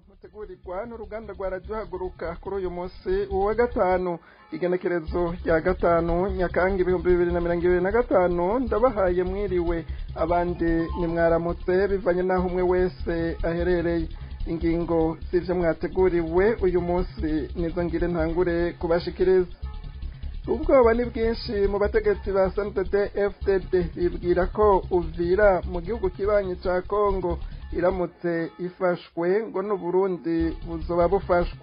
Mutegurirwa n'uruganda rwa Radio Haguruka kuri uyu munsi wa gatanu, igenekerezo rya 5 Nyakanga 2025. Ndabahaye mwiriwe, abandi nimwaramutse bivanye naho umwe wese aherereye. Ingingo z'ivyo mwateguriwe uyu munsi nizo ngire ntangure kubashikiriza. Ubwoba ni bwinshi mu bategetsi ba CNDD FDD, bibwira ko Uvira mu gihugu kibanyi ca Kongo iramutse ifashwe ngo n'Uburundi buzoba bufashwe.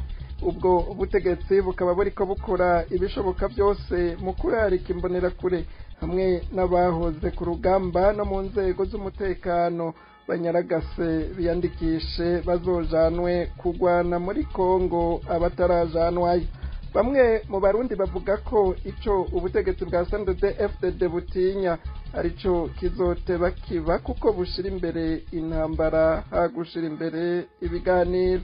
Ubwo butegetsi bukaba buriko bukora ibishoboka byose mu kurarika imbonerakure hamwe n'abahoze ku rugamba no mu nzego z'umutekano banyaragase biyandikishe bazojanwe kugwana muri Kongo abatarajanwayo. Bamwe mu Barundi bavuga ko ico ubutegetsi bwa CNDD FDD butinya arico kizoteba kiba, kuko bushira imbere intambara hagushira imbere ibiganiro.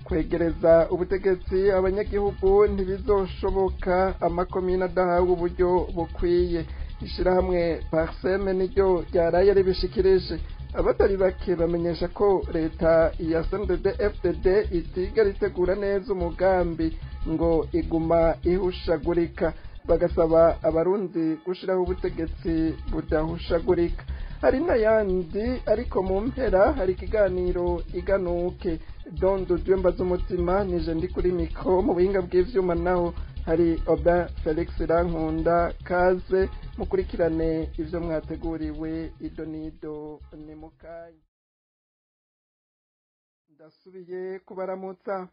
Kwegereza ubutegetsi abanyagihugu ntibizoshoboka amakomine adahawe uburyo bukwiye. Ishirahamwe Parsem niryo ryaraye ribishikirije. Abatari bake bamenyesha ko leta ya CNDD FDD itigera itegura neza umugambi ngo iguma ihushagurika, bagasaba Abarundi gushiraho ubutegetsi budahushagurika. Hari n'ayandi, ariko mu mpera hari ikiganiro iganuke Dondo Dwemba z'umutima. Nije ndi kuri mikro, mu buhinga bw'ivyuma naho hari Aubin Felix Rankunda. Kaze mukurikirane ivyo mwateguriwe ido nido ni mukanya. Ndasubiye kubaramutsa.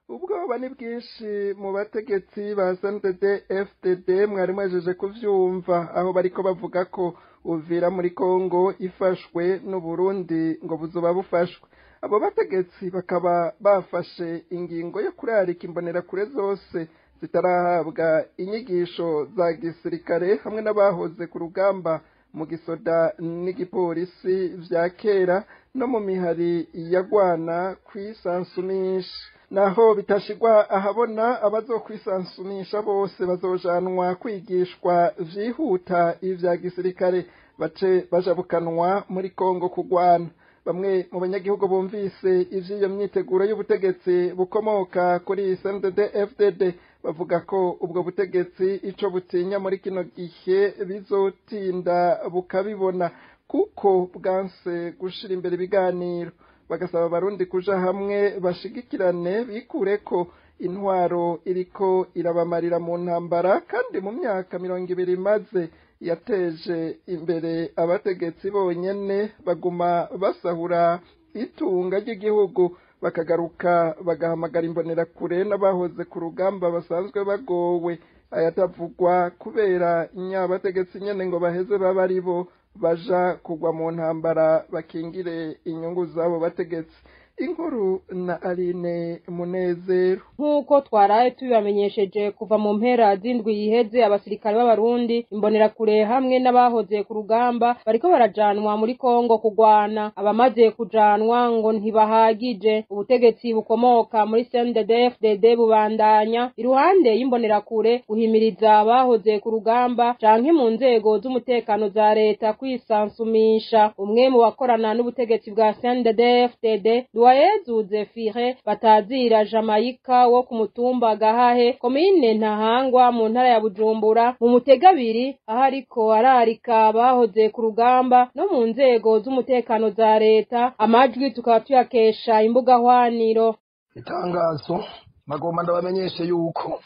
Ubwoba ni bwinshi mu bategetsi ba CNDD FDD, mwari mwejeje kuvyumva aho bariko bavuga ko Uvira muri Kongo ifashwe n'Uburundi ngo buzoba bufashwe. Abo bategetsi bakaba bafashe ingingo yo kurarika imbonerakure zose zitarahabwa inyigisho za gisirikare hamwe n'abahoze ku rugamba mu gisoda n'igipolisi vya kera no mu mihari yagwana kwisansumisha. Naho bitashigwa ahabona, abazokwisansumisha bose bazojanwa kwigishwa vyihuta ivya gisirikare, bace bajabukanwa muri Kongo kugwana. Bamwe mu banyagihugu bumvise ivy'iyo myiteguro y'ubutegetsi bukomoka kuri CNDD FDD bavuga ko ubwo butegetsi ico butinya muri kino gihe bizotinda bukabibona, kuko bwanse gushira imbere ibiganiro. Bagasaba Abarundi kuja hamwe bashigikirane bikureko intwaro iriko irabamarira mu ntambara, kandi mu myaka 20 imaze yateje imbere abategetsi bonyene, baguma basahura itunga ry'igihugu, bakagaruka bagahamagara imbonerakure n'abahoze ku rugamba basanzwe bagowe ayatavugwa kubera nyabategetsi nyene ngo baheze baba aribo baja kugwa mu ntambara bakingire inyungu zabo bategetsi. Inkuru na Aline Munezero. Nk'uko twaraye tubibamenyesheje, kuva mu mpera z'indwi yiheze abasirikare b'Abarundi, imbonerakure hamwe n'abahoze ku rugamba bariko barajanwa muri Kongo kugwana. Abamaze kujanwa ngo ntibahagije. Ubutegetsi bukomoka muri CNDD FDD bubandanya iruhande y'imbonerakure guhimiriza abahoze ku rugamba canke mu nzego z'umutekano za leta kwisansumisha. Umwe mu bakorana n'ubutegetsi bwa CNDD FDD, Duwayezu Zefire batazira Jamaica, wo ku mutumba Gahahe, komine Ntahangwa, mu ntara ya Bujumbura, mu mutegabiri aho ariko ararika abahoze ku rugamba no mu nzego z'umutekano za leta. Amajwi tukaba tuyakesha imbuga hwaniro. Itangazo: magomba ndabamenyeshe yuko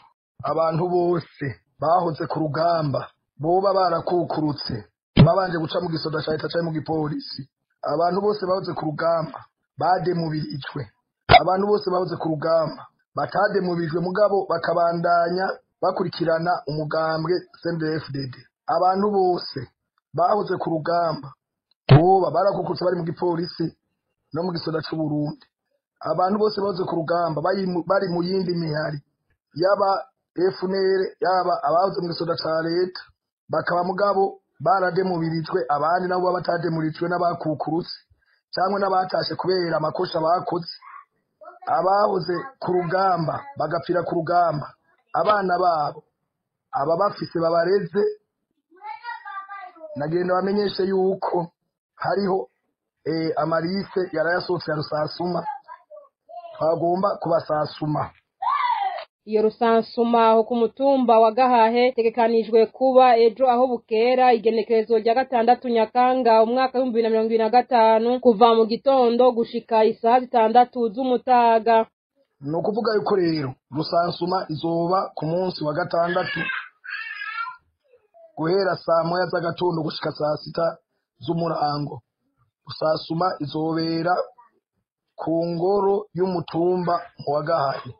abantu bose bahoze ku rugamba boba barakukurutse babanje guca mu gisoda ca leta canke mu gipolisi, abantu bose bahoze ku rugamba bademubirijwe, abantu bose bahoze ku rugamba batademubirijwe mugabo bakabandanya bakurikirana umugambwe CNDD-FDD, abantu bose bahoze ku rugamba boba barakukurutse bari mu gipolisi no mu gisoda c'u Burundi, abantu bose bahoze ku rugamba bari mu yindi mihari, yaba FNL, yaba abahoze mu gisoda ca leta, bakaba mugabo barademubirijwe, abandi nabo baba batademurijwe n'abakukurutse cyangwa n'abatashe kubera amakosa bakoze, abahoze ku rugamba bagapfira ku rugamba, abana babo aba bafise babareze. Nagenda bamenyeshe yuko hariho amarise yarayasohotse ya rusasuma. Twagomba kubasasuma. Iyo rusansuma aho ku mutumba wa Gahahe tegekanijwe kuba ejo aho bukera, igenekerezo rya 6 Nyakanga umwaka 2025, kuva mu gitondo gushika isaha 6 z'umutaga. Ni ukuvuga yuko rero rusansuma izoba ku munsi wa gatandatu guhera saa 1 z'agatondo gushika saa 6 z'umurango. Rusansuma izobera ku ngoro y'umutumba wa Gahahe.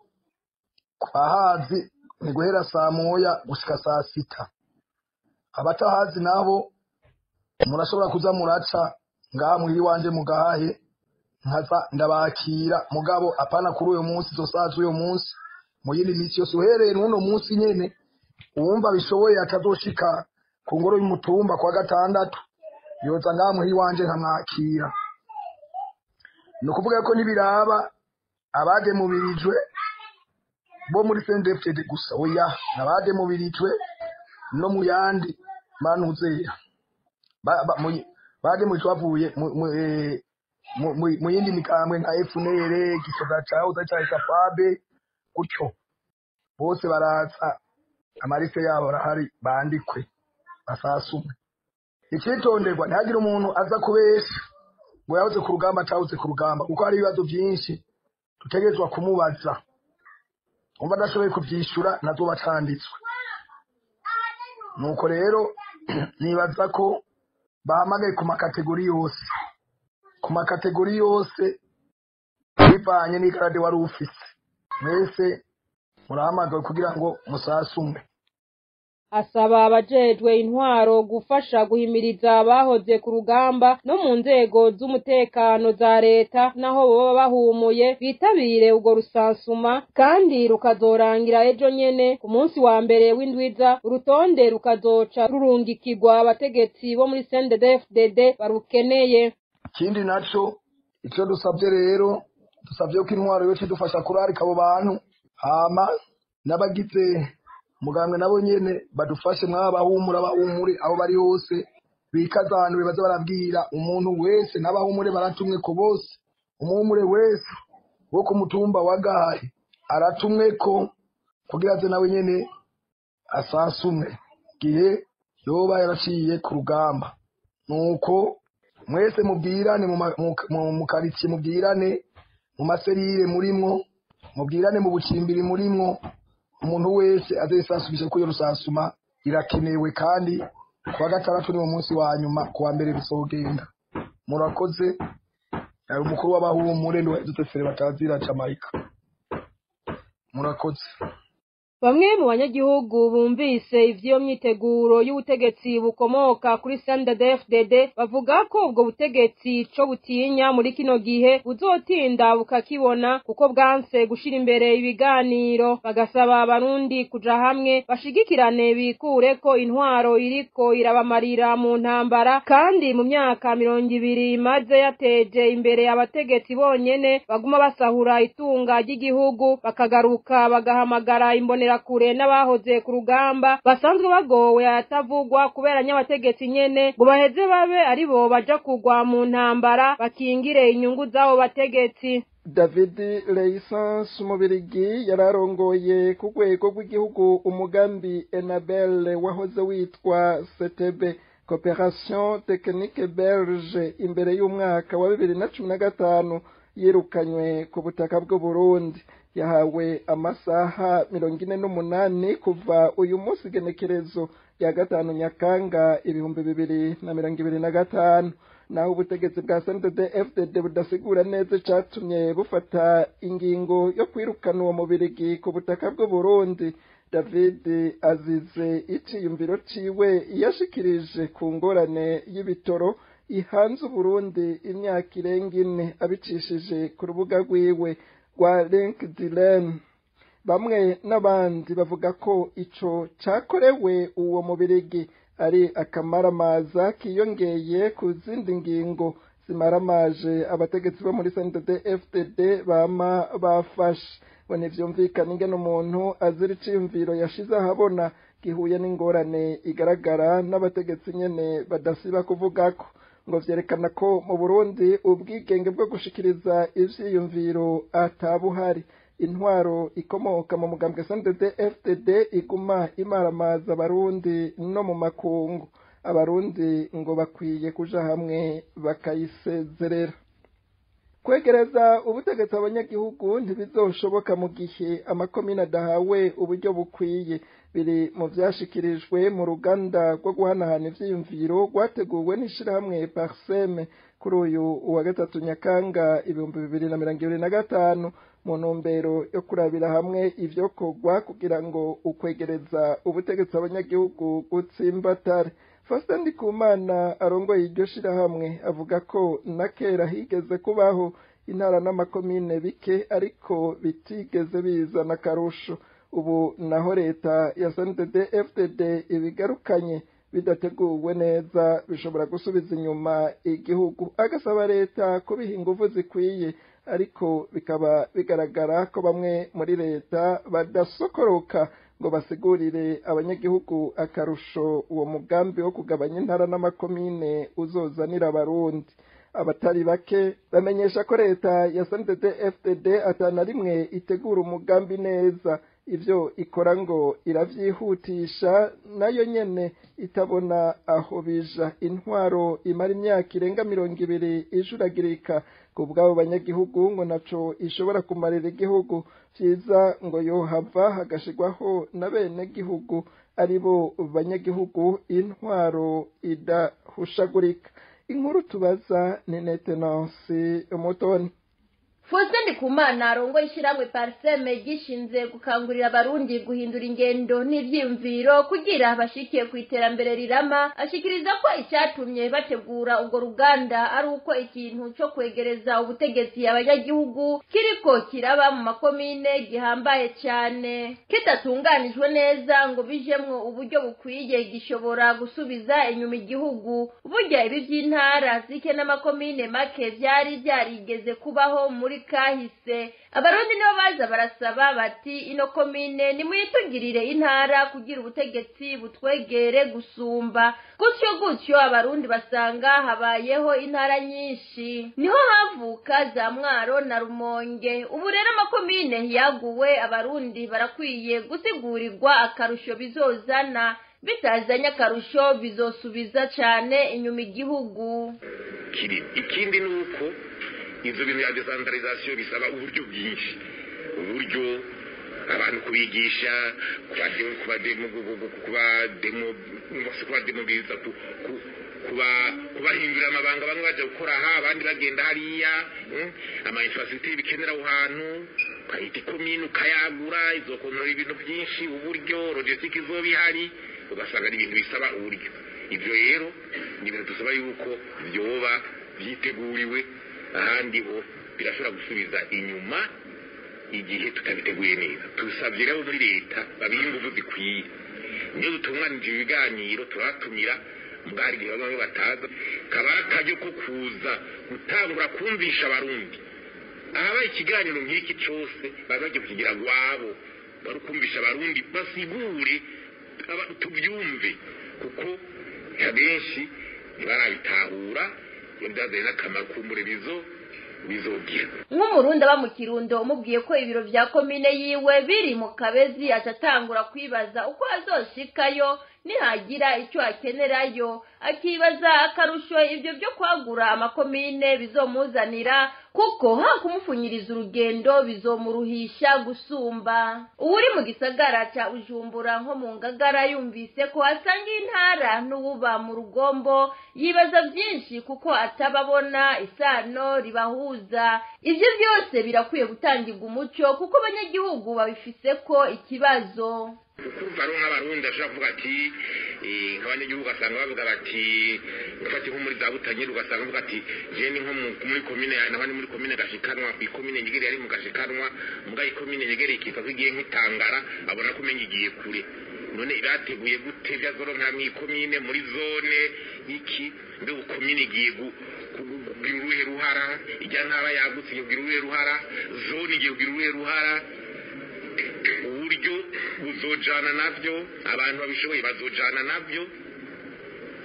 Ahazi ni guhera saa 1 gushika saa 6. Abatahazi nabo murashobora kuza muraca ngaha muhira iwanje mu Gahahe, nkaza ndabakira, mugabo apana kuri uyo munsi, izo saa z'uyo munsi, mu yindi minsi yose uhereye n'uno munsi nyene. Uwumva bishoboye atazoshika ku ngoro y'umutumba kwa gatandatu, yoza ngaha muhira iwanje nkamwakira. Ni ukuvuga ko ntibiraba abademubirijwe bo muri CNDD-FDD gusa, oya, n'abademubirijwe no mu yandi manuzera bademubirijwe bavuye mu yindi mikambwe nka FNL, Gisoga cahoze ca Esafabe, gutyo bose baraza, amarise yabo arahari, bandikwe basasumwe. Icitonderwa, ntihagire umuntu aza kubesha ngo yahoze ku rugamba atahoze ku rugamba, kuko hari ibibazo byinshi dutegerezwa kumubaza. Umva adashoboye kuvyishura nazoba acanditswe. Nuko rero nibaza ko bahamagaye ku makategori yose, ku makategori yose bivanye n'igarade wari ufise, mwese murahamagawe kugira ngo musasumwe. Asaba abajejwe intwaro gufasha guhimiriza abahoze ku rugamba no mu nzego z'umutekano za leta, naho boba bahumuye, bitabire urwo rusansuma, kandi rukazorangira ejo nyene ku munsi wa mbere w'indwiza. Urutonde rukazoca rurungikirwa abategetsi bo muri CNDD-FDD barukeneye. Ikindi naco, ico dusabye rero, dusabye ko intwaro yoca idufasha kurarika abo bantu, hama n'abagize mugambwe nabo nyene badufashe, mwabahumura bahumure aho bari hose, bikazanure baze barabwira umuntu wese, n'abahumure baratumwe ko bose, umuhumure wese wo ku mutumba wa Gahahe aratumwe ko kugira aze nawe nyene asasumwe gihe yoba yaraciye ku rugamba. Nuko mwese mubwirane mu karitsiye, mubwirane mu maserire murimwo, mubwirane mu bucimbiri murimwo, umuntu wese azesasubije ko iyo rusasuma irakenewe, kandi kuwa gatandatu ni munsi wa nyuma, kuwa mbere bizogenda. Murakoze. Yari umukuru w'abahumure Nduwayizutse batazira Jamaica. Murakoze. Bamwe mu banyagihugu bumvise ivyo myiteguro y'ubutegetsi bukomoka kuri CNDD-FDD bavuga ko ubwo butegetsi ico butinya muri kino gihe buzotinda bukakibona, kuko bwanse gushira imbere ibiganiro. Bagasaba abarundi kuja hamwe bashigikirane, bikureko intwaro iriko irabamarira mu ntambara, kandi mu myaka 20 imaze yateje imbere abategetsi bonyene baguma basahura itunga ry'igihugu, bakagaruka bagahamagara imbonera kure n'abahoze ku rugamba basanzwe bagowe atavugwa kubera nyabategetsi nyene, ngo baheze babe aribo baja kugwa mu ntambara bakingire inyungu z'abo bategetsi. David Leisance Umubirigi yararongoye ku rwego rw'igihugu umugambi Enabel wahoze witwa CTB, Coopération Technique Belge, imbere y'umwaka wa 2015 yirukanywe ku butaka bw'u Burundi. Yahawe amasaha 48 kuva uyu munsi genekerezo ya 5 Nyakanga 2025. Naho ubutegetsi bwa CNDD-FDD budasigura neza icatumye bufata ingingo yo kwirukana uwo mubirigi ku butaka bw'u Burundi, David azize iciyumviro ciwe yashikirije ku ngorane y'ibitoro ihanze Uburundi imyaka irenga 4, abicishije ku rubuga rwiwe rwa LinkedIn. Bamwe n'abandi bavuga ko ico cakorewe uwo mubirigi ari akamaramaza kiyongeye ku zindi ngingo zimaramaje abategetsi bo muri CNDD-FDD bama bafashe. Ngo ntivyumvikana ingene umuntu azira iciyumviro yashize ahabona gihuye n'ingorane igaragara n'abategetsi nyene badasiba kuvugako. Ngo vyerekana ko mu Burundi ubwigenge bwo gushikiriza ivyiyumviro atabuhari. Intwaro ikomoka mu mugambwe CNDD FDD iguma imaramaza abarundi no mu makungu. Abarundi ngo bakwiye kuja hamwe bakayisezerera. Kwegereza ubutegetsi abanyagihugu ntibizoshoboka mu gihe amakomine adahawe uburyo bukwiye. Biri mu vyashikirijwe mu ruganda rwo guhanahana ivyiyumviro rwateguwe n'ishirahamwe Parseme kuri uyu wa gatatu Nyakanga 2025, mu ntumbero yo kurabira hamwe ivyokorwa kugira ngo ukwegereza ubutegetsi abanyagihugu gutsimbatare. Faustin Ndikumana arongoye iryo shirahamwe avuga ko na kera higeze kubaho intara n'amakomine bike, ariko bitigeze bizana akarusho. Ubu naho leta ya CNDD FDD ibigarukanye bidateguwe neza bishobora gusubiza inyuma igihugu. Agasaba leta kubiha inguvu zikwiye, ariko bikaba bigaragara ko bamwe muri leta badasokoroka ngo basigurire abanyagihugu akarusho uwo mugambi wo kugabanya intara n'amakomine uzozanira abarundi. Abatari bake bamenyesha ko leta ya CNDD FDD atana rimwe itegura umugambi neza, ivyo ikora ngo iravyihutisha nayo nyene itabona aho bija. Intwaro imara imyaka irenga 20 ijuragirika ku bw'abo banyagihugu ngo naco ishobora kumarira igihugu. Vyiza ngo yohava hagashirwaho na bene gihugu aribo banyagihugu, intwaro idahushagurika. Inkuru tubaza ni Netenansi Umutoni. Faustin Ndikumana arongoye ishyirahamwe Parseme gishinze gukangurira abarundi guhindura ingendo n'ivyiyumviro kugira bashikiye ku iterambere rirama, ashikiriza ko icyatumye bategura urwo ruganda ari uko ikintu cyo kwegereza ubutegetsi abanyagihugu kiriko kiraba mu makomine gihambaye cyane, kidatunganijwe neza ngo bijemwo uburyo bukwiye gishobora gusubiza inyuma igihugu. Burya ibi vy'intara zike n'amakomine make vyari vyarigeze kubaho muri kahise. Abarundi nibo baza barasaba bati ino komine nimuyitugirire intara kugira ubutegetsi butwegere gusumba. Gutyo gutyo abarundi basanga habayeho intara nyinshi, niho havuka za Mwaro na Rumonge. Ubu rero amakomine yaguwe, abarundi barakwiye gusigurirwa akarusho bizozana. Bitazanye akarusho bizosubiza cane inyuma igihugu. Ikindi ni uko ivyo bintu ya decentralisation bisaba uburyo bwinshi, uburyo abantu kubigisha, kubademobiliza, kubahindurira amabanga, bamwe baja gukora aha abandi bagenda hariya, ama infrastructure bikenera aho hantu, ukayita ikomine ukayagura, izokontorora ibintu byinshi, uburyo logistique izoba ihari, ugasanga ari ibintu bisaba uburyo. Ivyo rero ni ibintu dusaba yuko vyoba vyiteguriwe, ahandi ho birashobora gusubiza inyuma igihe tutabiteguye neza. Tusabye rero muri leta babihe inguvu zikwiye. Niyo dutunganije ibiganiro turatumira, mbwa hari igihe bamwe bataza, kaba ari akaryo ko kuza gutangura kumvisha abarundi. Ahabaye ikiganiro nk'iki cose bari bagiye kukigira gwabo, bari kumvisha abarundi basigure tubyumve, kuko abenshi ntibarabitahura. Byazanye n'akamaro kumbure bizogira. Nk'umurundi aba mu Kirundo umubwiye ko ibiro vya komine yiwe biri mu Kabezi, aca atangura kwibaza uko azoshikayo nihagira icyo akenerayo, akibaza akarusho ibyo byo kwagura amakomine bizomuzanira, kuko ha kumupfunyiriza urugendo bizomuruhisha gusumba. Uwuri mu gisagara ca Bujumbura nko mu Ngagara yumvise ko asanga intara n'uwuba mu Rugombo yibaza byinshi, kuko atababona isano ribahuza. Ivyo byose birakwiye gutangirwa umuco, kuko abanyagihugu babifise ko ikibazo. Ukumva ari nk'abarundi ashobora kuvuga ati nk'abanyagihugu ugasanga bavuga bati ngafate nko muri za Butanyerera, ugasanga bavuga ati je ni nko muri komine, naho ni muri komine Gashikanwa, ikomine Nyegere yari mu Gashikanwa, mbwa ikomine Nyegere ikitwa ko igiye nk'itangara, abona ko umenga igiye kure. None bateguye gute vyazoronka mw'ikomine muri zone iki? Mbe komine igiye kugira uruhe ruhara? Ijya ntara yagutse igiye kugira uruhe ruhara? Zone igiye kugira uruhe ruhara? Uburyo buzojana navyo, abantu babishoboye bazojana navyo.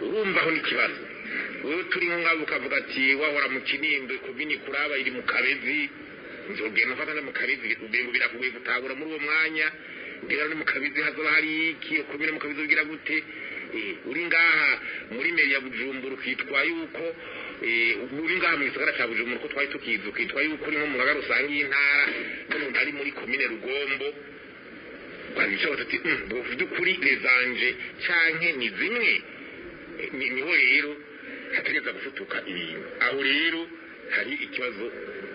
Urumva aho n'ikibazo. Wewe turi nko ngabo ukavuga ati wahora mu Kinindo, komini kuraba iri mu Kabezi, nzogenda mfata no mu Kabezi, ubengo birakugoye gutahura muri uwo mwanya. Mbega no mu Kabezi hazoba hari iki? Iyo komine mu Kabezi ugira gute? Uri ngaha muri mairie ya Bujumbura ukitwa yuko uri ngaha mu gisagara ca Bujumbura, ko twari tukizi, ukitwa yuko uri nko mu ngagara usanga y'intara, none ari muri komine Rugombo, twabica bati by'ukuri rezanje canke ni zimwe. Niho rero hategereza gufutuka ibintu, aho rero hari ikibazo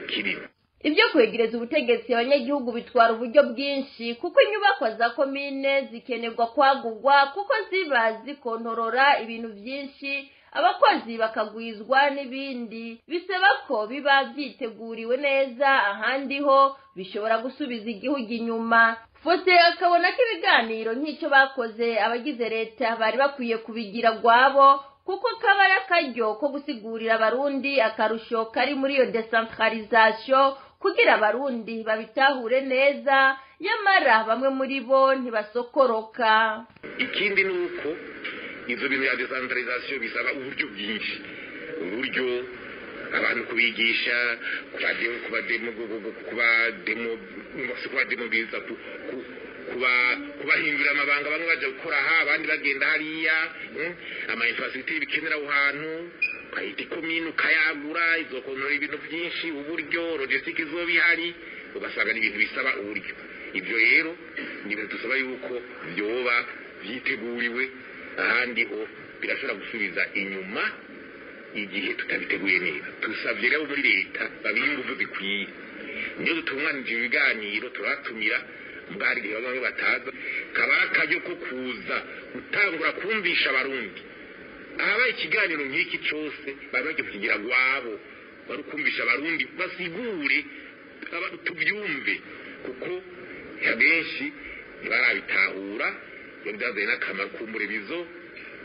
kirimo. Ibyo kwegereza ubutegetsi abanyagihugu bitwara uburyo bwinshi, kuko inyubakwa za komine zikenerwa kwagurwa, kuko ziba zikontorora ibintu byinshi, abakozi bakagwizwa n'ibindi, bisaba ko biba byiteguriwe neza, ahandi ho bishobora gusubiza igihugu inyuma. Fose akabona ko ibiganiro nk'icyo bakoze abagize leta bari bakwiye kubigira gwabo, kuko kaba ari akaryo ko gusigurira abarundi akarusho kari muri iyo decentralisation kugira abarundi babitahure neza, nyamara bamwe muri bo ntibasokoroka. Ikindi ni uko ivyo bintu ya decentralisation bisaba uburyo bwinshi, uburyo abantu kubigisha, kubademobiliza, kubahindurira amabanga, bamwe baja gukora aha abandi bagenda hariya, ama infrastructure bikenera aho hantu, ukahita ikomine ukayagura, izokontora ibintu byinshi, uburyo logistique izoba ihari, ugasanga ni ibintu bisaba uburyo. Ibyo rero ni ibintu dusaba yuko byoba byiteguriwe, ahandi ho birashobora gusubiza inyuma igihe tutabiteguye neza. Tusabye rero muri leta babihe ingufu zikwiye. Niyo dutunganije ibiganiro turatumira, mbwa igihe bamwe bataza, kaba ari akaryo ko kuza gutangura kumvisha abarundi. Ahabaye ikiganiro nk'iki cose bari bagiye kukigira gwabo, bari kumvisha abarundi basigure tubyumve, kuko abenshi ntibarabitahura, byazanye n'akamaro kumbure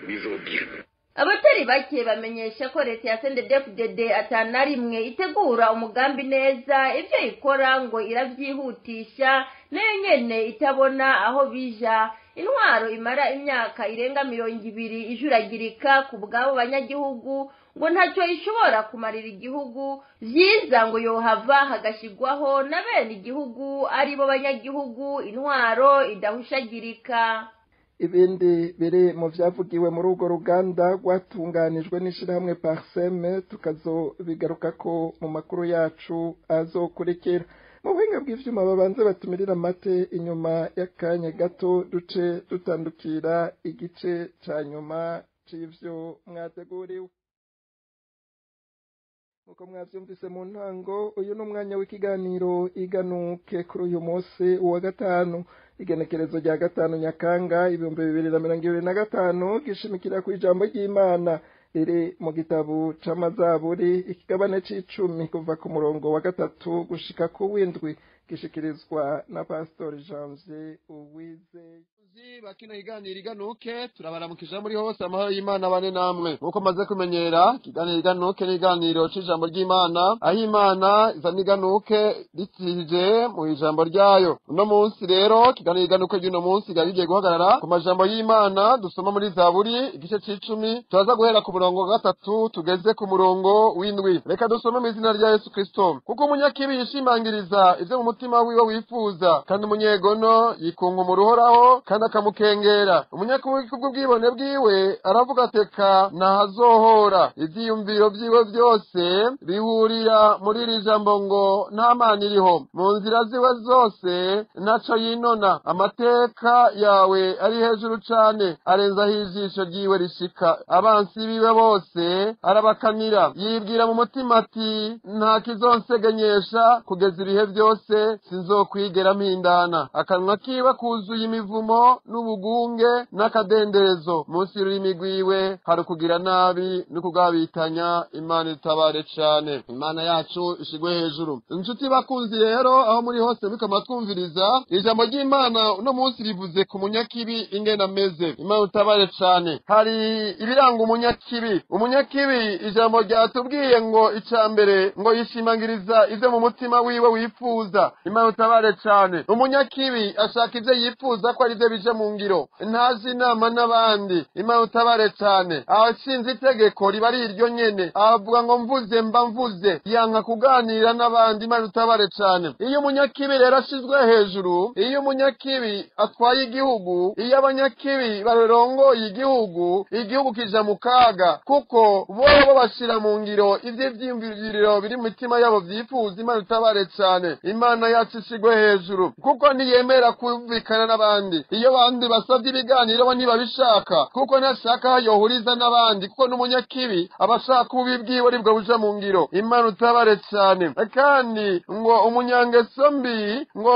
bizogira. Abatari bake bamenyesha ko leta ya CNDD-FDD atana rimwe itegura umugambi neza, ibyo ikora ngo iravyihutisha nayo nyene itabona aho bija. Intwaro imara imyaka irenga 20 ijuragirika ku bwabo banyagihugu ngo ntacyo ishobora kumarira igihugu, vyiza ngo yohava hagashigwaho na bene igihugu aribo banyagihugu, intwaro idahushagirika. Ibindi biri mu vyavugiwe muri urwo ruganda rwatunganijwe n'ishirahamwe Parseme tukazobigarukako mu makuru yacu azokurikira. Mu buhinga bw'ivyuma babanze batumirira amate, inyuma y'akanya gato duce dutandukira igice ca nyuma c'ivyo mwateguriwe. Nkuko mwavyumvise mu ntango, uyu ni umwanya w'ikiganiro Iganuke kuri uyu munsi wa gatanu, igenekerezo rya 5 Nyakanga 2025, gishimikira ku ijambo ry'Imana riri mu gitabo c'Amazaburi, ikigabane c'icumi kuva ku murongo wa 3 gushika ku 7, gishikirizwa na Pastor Janvier Uwizeye. Bakino iganiro Iganuke turabaramukije muri hose, amahoro y'Imana bane namwe. Nkuko maze kumenyera, ikiganiro Iganuke ni iganiro c'ijambo ry'Imana, aho Imana izana iganuke ritije mu ijambo ryayo. Uno munsi rero ikiganiro Iganuke ry'uno munsi gigiye guhagarara ku majambo y'Imana dusoma muri Zaburi igice c'icumi, turaza guhera ku murongo wa 3 tugeze ku murongo w'7. Reka dusome mu izina rya Yesu Kristo. Kuko umunyakibi yishimangiriza ivyo mu mutima wiwe wifuza, kandi umunyegono yikunga umuruhoraho kandi akamukengera. Umunyakibi kubw'ubwibone bwiwe aravuga ateka ntahazohora. Ivyiyumviro vyiwe vyose bihurira muri iri jambo ngo nta Mana iriho. Mu nzira ziwe zose ntaco yinona. Amateka yawe ari hejuru cane, arenzaho ijisho ryiwe rishika. Abansi biwe bose arabakamira. Yibwira mu mutima ati nta kizonsegenyesha kugeza ibihe byose, sinzokwigera mpindana. Akanwa kiwe kuzuye imivumo n'ubugunge n'akadenderezo. Munsi y'ururimi rwiwe hari ukugira nabi no kugabitanya. Imana itabare cane, Imana yacu ishigwe hejuru. Inshuti bakunzi rero, aho muri hose muriko twumviriza ijambo ry'Imana uno munsi rivuze ku munyakibi ingene ameze. Imana itabare cane. Hari ibiranga umunyakibi. Umunyakibi ijambo ryatubwiye ngo ica mbere ngo yishimangiriza ivyo mu mutima wiwe wifuza. Imana itabare cane. Umunyakibi ashaka ivyo yifuza ko ari ivyo bije mu ngiro, ntazi inama n'abandi. Imana utabare cyane. Abashinze itegeko riba ari iryo nyene, avuga ngo mvuze mba mvuze, yanka kuganira n'abandi. Imana utabare cyane. Iyo umunyakibi rero ashizwe hejuru, iyo umunyakibi atwaye igihugu, iyo abanyakibi barongoye igihugu, igihugu kija mu kaga, kuko bo bashira mu ngiro ivy'ivyiyumviro biri mu mitima yabo vyifuza. Imana utabare cyane. Imana yacu ishigwe hejuru, kuko ntiyemera kumvikana n'abandi. Iyo bandi basavye ibiganiro bo ntibabishaka, kuko ntashaka yohuriza n'abandi, kuko n'umunyakibi aba ashaka ububi bwiwe aribwo buja mu ngiro. Imana utabare cyane. Kandi ngo umunyangeso mbi ngo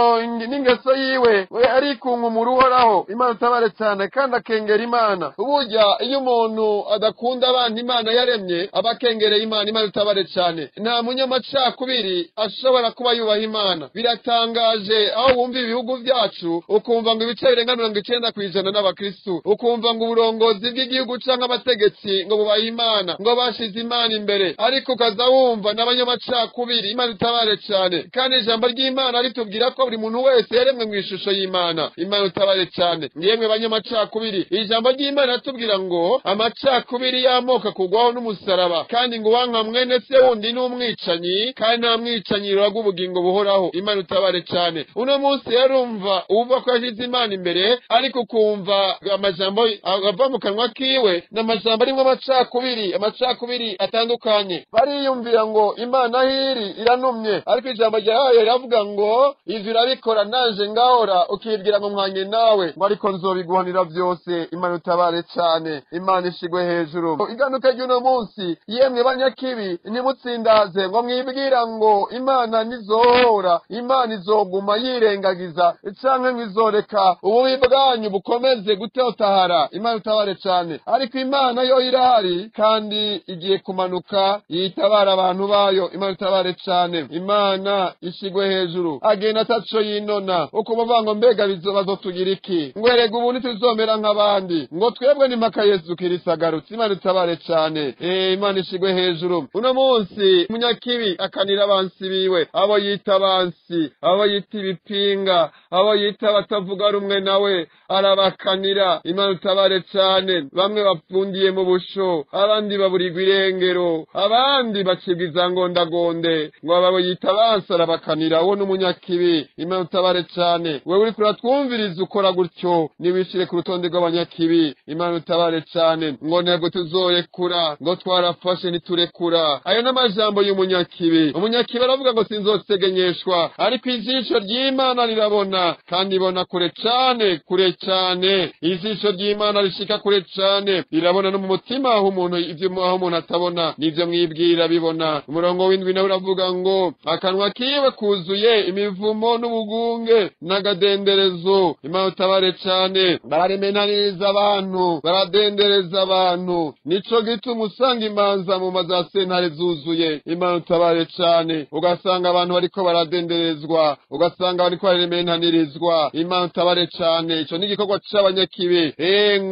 n'ingeso yiwe we arikunkumura Uhoraho. Imana utabare cyane. Kandi akengera Imana. Burya iyo umuntu adakunda abandi Imana yaremye, aba akengereye Imana. Imana utabare cyane. Nta munyamacakubiri ashobora kuba yubaha Imana. Biratangaje aho wumva ibihugu byacu, ukumva ngo ibice birenga 90% n'abakristu, ukumva ngo uburongozi bw'igihugu canke abategetsi ngo bubaha Imana, ngo bashize Imana imbere, ariko ukaza wumva n'abanyamacakubiri. Imana utabare cyane. Kandi ijambo ry'Imana ritubwira ko buri muntu wese yaremwe mu ishusho y'Imana. Imana utabare cyane. Yemwe banyamacakubiri, ijambo ry'Imana ritubwira ngo amacakubiri y'amoko akugwaho n'umusaraba, kandi ngo uwanka mwene se wundi n'umwicanyi, kandi nta mwicanyi ruraga ubugingo buhoraho. Imana utabare cyane. Uno munsi yarumva uva ko yashize Imana imbere, ariko ukumva amajambo ava mu kanwa kiwe n'amajambo arimwo amacakubiri, amacakubiri atandukanye. Bariyumvira ngo Imana hiri iranumye, ariko ijambo ryayo riravuga ngo ivyo urabikora nanje ngahora, ukibwira ngo mwanye nawe, ngo ariko nzobiguhanira byose. Imana utabare cyane. Imana ishigwe hejuru. Iganuka ry'uno munsi, yemwe banyakibi, ntimutsindaze ngo mwibwira ngo Imana nizohora, Imana izoguma yirengagiza, canke ngo izoreka ububi bwanyu bukomeze gutotahara. Imana utabare cyane. Ariko Imana yo irahari, kandi igiye kumanuka yitabara abantu bayo. Imana utabare cyane. Imana ishigwe hejuru. Agenda ataco yinona, uko bavuga ngo mbega bazotugira iki, ngo erega ubu ntituzomera nk'abandi, ngo twebwe ni mpaka Yesu Kristo agarutse. Imana utabare cyane. Imana ishigwe hejuru. Uno munsi umunyakibi akanira abansi biwe, abo yita abansi, abo yita ibipinga, abo yita abatavuga rumwe nawe, arabakanira. Imana utabare cyane. Bamwe bafungiye mu busho, abandi baburirwa irengero, abandi bacibwa izangondagonde, ngo abo yita abansi arabakanira. Uwo n'umunyakibi. Imana utabare cyane. Wewe uriko uratwumviriza ukora gutyo, niwishire ku rutonde rw'abanyakibi. Imana utabare cyane. Ngo ntabwo tuzorekura, ngo twarafashe ntiturekura. Ayo n'amajambo y'umunyakibi. Umunyakibi aravuga ngo sinzosegenyeshwa, ariko ijisho ry'Imana rirabona, kandi ibona kure cyane, kure cyane. Ijisho ry'Imana rishika kure cyane, rirabona no mu mutima aho umuntu ivyo aho umuntu atabona, nivyo mwibwira bibona. Umurongo w'indwi nawe uravuga ngo akanwa kiwe kuzuye imivumo n'ubugunge n'agadenderezo. Imana utabare cyane. Bararemenaniriza abantu, baradendereza abantu. Nico gituma usanga imanza mu maza sentare zuzuye. Imana utabare cyane. Ugasanga abantu bariko baradenderezwa, ugasanga bariko baremenanirizwa. Imana utabare cyane. Ico ni igikorwa c'abanyakibi.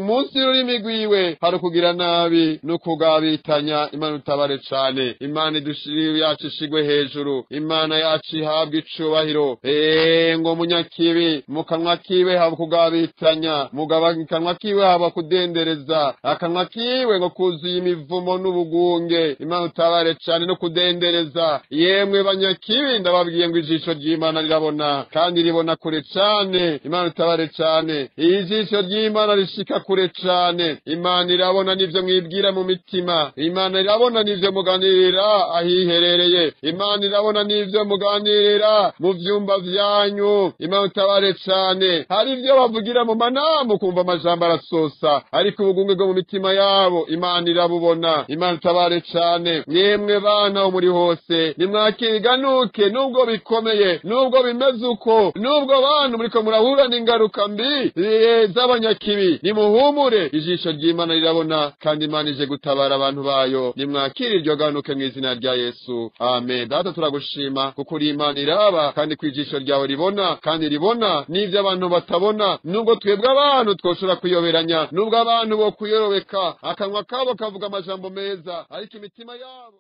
Munsi y'ururimi rwiwe hari ukugira nabi no kugabitanya. Imana utabare cyane. Imana idushiri yacu ishigwe hejuru. Imana yacu ihabwe icubahiro. Ngo munyakibi mu kanwa kiwe haba kugabitanya, mugaba kanwa kiwe haba kudendereza, akanwa kiwe ngo kuzuye imivumo n'ubugunge. Imana utabare cyane no kudendereza. Yemwe banyakibi, ndababwiye ngo ijisho ry'Imana rirabona, kandi ribona kure cyane. Imana utabare cyane. Ijisho ry'Imana rishika kure cyane. Imana irabona n'ivyo mwibwira mu mitima. Imana irabona n'ivyo muganirira ahiherereye. Imana irabona n'ivyo muganirira mu vyumba vyanyu. Imana utabare cyane. Hari ivyo bavugira mu manamu kumva amajambo arasosa, ariko ubugunge bwo mu mitima yabo Imana irabubona. Imana utabare cyane. Yemwe bana muri hose, nimwakiganuke nubwo bikomeye, nubwo bimeze uko, nubwo bantu muriko murahura n'ingaruka mbi z'abanyakibi, nimuhumure, ijisho ry'Imana rirabona, kandi Imana ije gutabara abantu bayo. Nimwakire iryo ganuke mu izina rya Yesu. Amen. Data, turagushima kuko uri Imana iraba, kandi ku ijisho ryawe ribona, kandi ribona n'ivyo abantu batabona. Nubwo twebwe abantu twoshobora kuyoberanya, nubwo abantu bo kuyorobeka, akanwa kabo kavuga amajambo meza, ariko imitima yabo